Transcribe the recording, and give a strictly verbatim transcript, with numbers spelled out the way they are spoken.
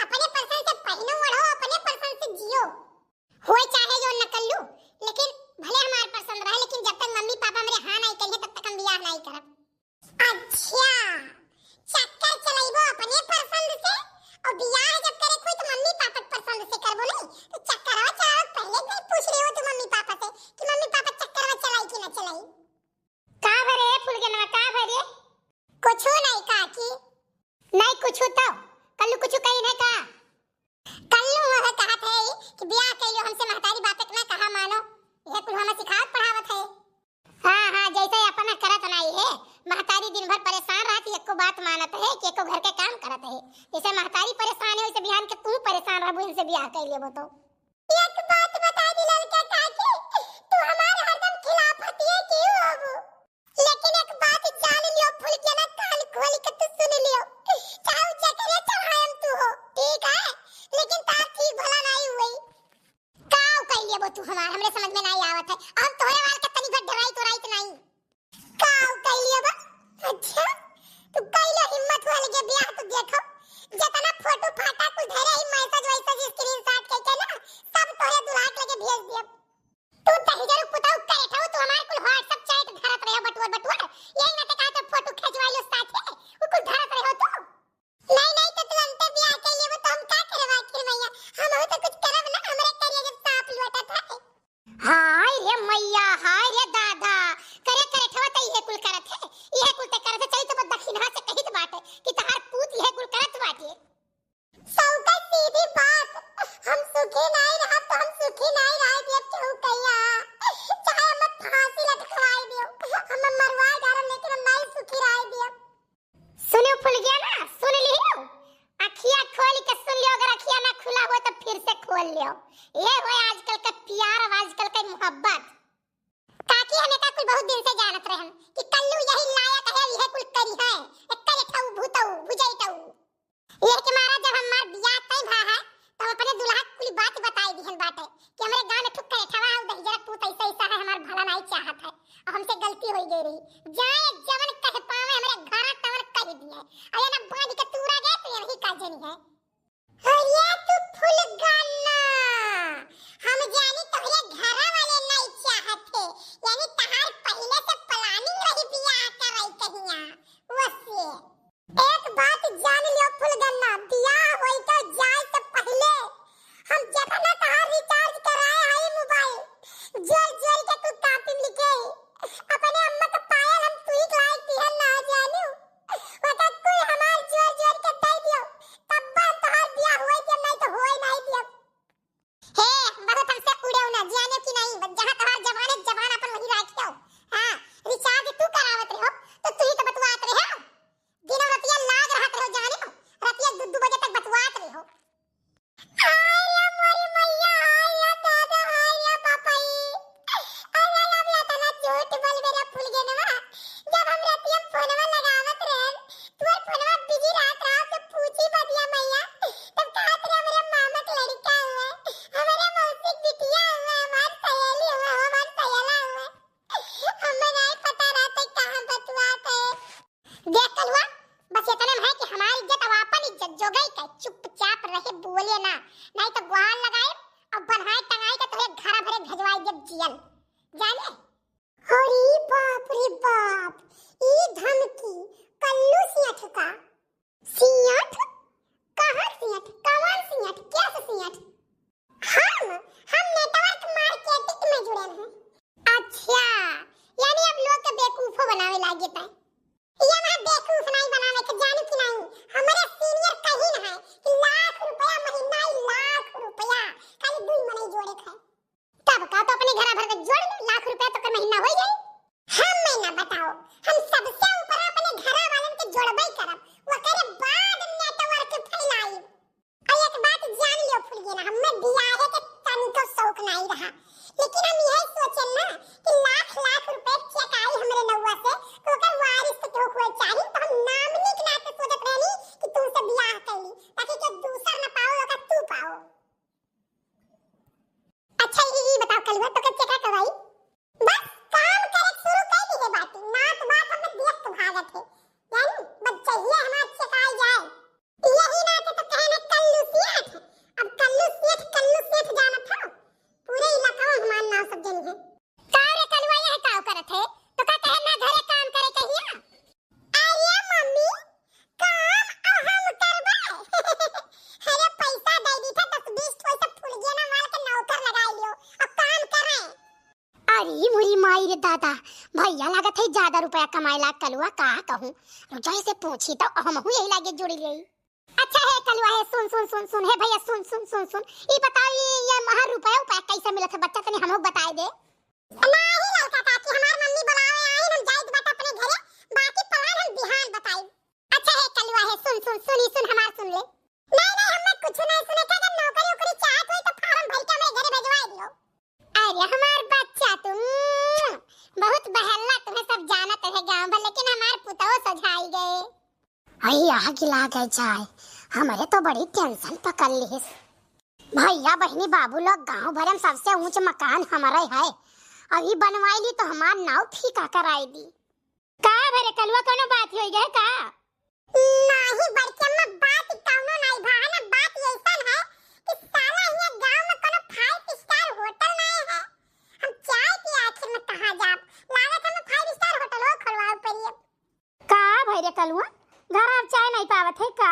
अपने पसंद से पहिनो ओढ़ो, अपने पसंद से जियो। होए चाहे जो न कल्लू, लेकिन भले हमार पसंद रहे, लेकिन जब तक मम्मी पापा हमरे हाँ नाहीं करिहे, तब तक हम बियाह नाहीं करब। अच्छा, चक्कर चलइबो अपने पसंद से, और बियाह जब करे कोई तो मम्मी पापा के पसंद से करबो नहीं, तो चक्करवा चलावे पहले नहीं पूछ रहे हो तू मम्मी पापा से कि मम्मी पापा चक्करवा चलाई कि ना चलाई? का भरे फुलगेनवा, का भरे? कुछू नहीं काकी। नहीं कुछू तो, कल्लू कुछू कही नहीं का? कल्लू वह कहत है कि बियाह कइलो हमसे महतारी बात के ना कहा मानो, यह कुल हमें सिखावत पढ़ावत है। हाँ, हाँ, जैसे अपना करत नाई है, महतारी दिन भर परेशान रहत है, एको बात मानत है कि एको घर के काम करत है। जैसे महतारी परेशान है, वैसे बिहान के तू परेशान रहबू, इनसे बियाह कइ लेबो तो। एक बात बता दी ललका काकी, तू हमार हरदम खिलाफ हतिये क्यों होबू? लेकिन एक बात जान लियो फुलगेना, कान खोल के तू सुन लियो, चाहे उ जकरे चढ़ायम तू हो, ठीक है, लेकिन तार ठीक भला नाई हुई। काव कइ लेबो तू हमार, हमरे समझ में नाई आवत है। हम तोहरे वाल के तनी भर डराइत उराइत नाई। काव कइ लेबो? अच्छा, तू कइ लो हिम्मत हुआ लगे बियाह तो देखो, जितना फोटो फाटा कुल धरे ही, मैसेज वैसेज, स्क्रीनशॉट कइ के ना, सब तोहरे दुल्हा के लगे भेज दियो। तू दहिजरू पुताऊ करे ठाऊ, तू हमार कुल WhatsApp चैट धरत रहो बटुअर बटुअर, यही ना ते कहा तो फोटो खिंचवाई लो साथे, उ कुल धरत रहो तू। नहीं, नहीं, तो तुरंते बियाह कर लेबो, तो हम का करब आखिर मैया? हम हो तो कुछ करब ना, हमरे करिया जब सांप लोटत है। हाय रे मैया, हाय रे दादा, करे करे ठवा त इहे कुल करत है, इहे कुल ते करत है, चली तो दक्षिणा से कहित बाटे कि तहार पूत इहे कुल करत बाटे। सबका सीधी बात, हम सुखी नहीं रहब तो हम सुखी नहीं रह देब केहू कहिया, चाहे हम फांसी लटकवाई दियो, हम मरवा डारब लेकिन हम नहीं सुखी रह देब। सुनियो फुलगेना, सुन लियो, अखिया खोल के सुन लियो, अगर अखिया ना खुला हो तो फिर से खोल लियो। ये हो आजकल का प्यार और आजकल का मोहब्बत। काकी हमें का कुल बहुत दिन से जानत रहन कि कल्लू यही लायक है, यह कुल करी है, एक करे ठऊ भूतऊ, भुजई टऊ। यह के मारा जब हमार बियाह तय भा है, तो हम अपने दुल्हा के कुल बात बताई दिहन बाटे कि हमरे गांव में ठुक करे ठवा है, दहिजरा पूत ऐसा ऐसा है, हमार भला नहीं चाहत है, और हमसे गलती हो गई रही। जाए जवन कह पावे हमरे घर तवन कह दिए, और ये ना बांध के तूरा गए तो यही का जनी है। अरे तू फुलगेना, हम जानी तोहरे घरा वाले नहीं चाहत है, यानी तहार पहले से planning रही बियाह कराई कहिया, वसे। एक बात जान लियो फुलगेना, बियाह होई तो जाए से पहले हम जितना तहार recharge कराए हई mobile, जोर जोर के तू copy में लिखे, अपने अम्मा के पायल हम तू ही लायक दिहन ना जानू, ओकर कुल हमार जोर जोर के दे दियो, तब हम तोहार बियाह होए दियो, नहीं तो होए नहीं दियो। हे, बहुत हमसे उड़ेउ ना, जाने कि नहीं, बस जहाँ तोहार जबान है, जबान अपन वही रखियो। हाँ, recharge तू करावत रहो, तो तू ही तो बतवात रहो। दिनों रतिया लाग रहत रहो, जाने हो, रतिया दू दू बजे तक बतवात रहो। हाय रे मोरी मैया, हाय रे दादा, हाय रे बापाई। अरे अब इतना झूठ बोल मेरा फुलगेनवा। जब हम रतिया फोनवा लगावत रहन, तोर फोनवा busy रहत रहा, तो पूछी बतिया मैया। तब कहत रहे, "हमरे मामा के लड़का हुआ, हमरे मौसी के बिटिया हुआ, हमार सहेली हुआ, हमार सहेला हुआ।" हमें नहीं पता रहता कहाँ बतवात है। देख कलुआ, बस इतने में है कि हमारी इज्जत और अपन इज्जत जोगाई के चुपचाप रहे, बोले ना, नहीं तो गुहार लगाए और बन्हाए टंगाए के तोहे घर भरे भेजवाए देब जियल, जाने? अरे बाप रे बाप, ई धमकी कल्लू सियठ का? सियठ? कहाँ सियठ? कौन सियठ? कैसे सियठ? हम, हम network marketing में जुड़े हैं। अच्छा, यानी अब लोग के बेवकूफो बनावे लागे पाए। ये वहाँ बेवकूफ नहीं बनावे के, जानू कि नहीं? हमारे senior कहीं ना है कि लाख रुपया महीना, लाख रुपया खाली दुई मनई जोड़े खाए। तब का तो अपने घरा भर के जोड़ ले, लाख रुपया तो कर महीना हो जाए। हम मैं ना बताओ, हम सबसे ऊपर अपने घरा वालन के जोड़बे करब, ओकरे बाद network फैलाई। और एक बात जान लियो फुलगेना, हमें बियाहे के तनिको शौक नहीं रहा, लेकिन हम यह सोचन ना कि लाख लाख रुपए के cheque आई हमरे नौआ से, तो ओकर वारिस के केहू होए चाही, तो हम नामनी के नाते सोचत रहनी कि तुमसे बियाह कैली, ताकि जो दूसर न पाओ, ओकर तू पाओ। अच्छा, ई, ई बताओ कलुआ, तो के cheque कब आई? बस काम करे शुरू कर दिए बाटी, नात बात हमें देख के भागत है, यानी बस चाहिए हमार cheque आई जाए। यही नाते तो कहने दादा, भैया लागत है ज्यादा रुपया कमाए लाग कलुआ, का कहूँ। रुक जाए से पूछी तो हमहू यही लागे जुड़ी गई। अच्छा हे कलुआ हे, सुन, सुन, सुन, सुन, हे भैया, सुन, सुन, सुन, सुन, ई बताओ, ई, ये हमार रुपया उपाय कैसे मिलत है बच्चा, तनी हमहू बताए दे। नाही ललका काकी, हमार मम्मी बुलावे आई, हम जाइत बाटे अपने घरे, बाकी plan हम बिहान बताई। अच्छा हे कलुआ हे, सुन, सुन, सुन, ई सुन, हमार सुन ले। नहीं, नहीं, हमें कुछ नहीं सुने, का अगर नौकरी उकरी चाहत होई तो form भर के हमरे घरे भेजवा दियो। अरे हमार बच्चा तू, मुआ, बहुत बहल्ला, तुम्हें सब जानत है गाँव भर, लेकिन हमार पुतौ सझाई गए। अई आग लागे जाए, हमरे तो बड़ी tension पकड़ लिहिस। भैया बहिनी बाबू लोग गाँव भरे में सबसे ऊंच मकान हमरे है, अभी बनवाई ली तो हमार नाव फीका कराई दी। का भरे कलुआ, कोनो बात होई गए का? नाही बड़की अम्मा, बात कौनो नाही भा है ना, बात ऐसन है कि साला ये गांव में कोनो five star hotel नहीं है। हम चाय के आखिर में कहाँ जाब, लागत हम five star hotel हो खोलवाओ पड़ी अब। का भई रे कलुआ, घर अब चाय नहीं पावत है का?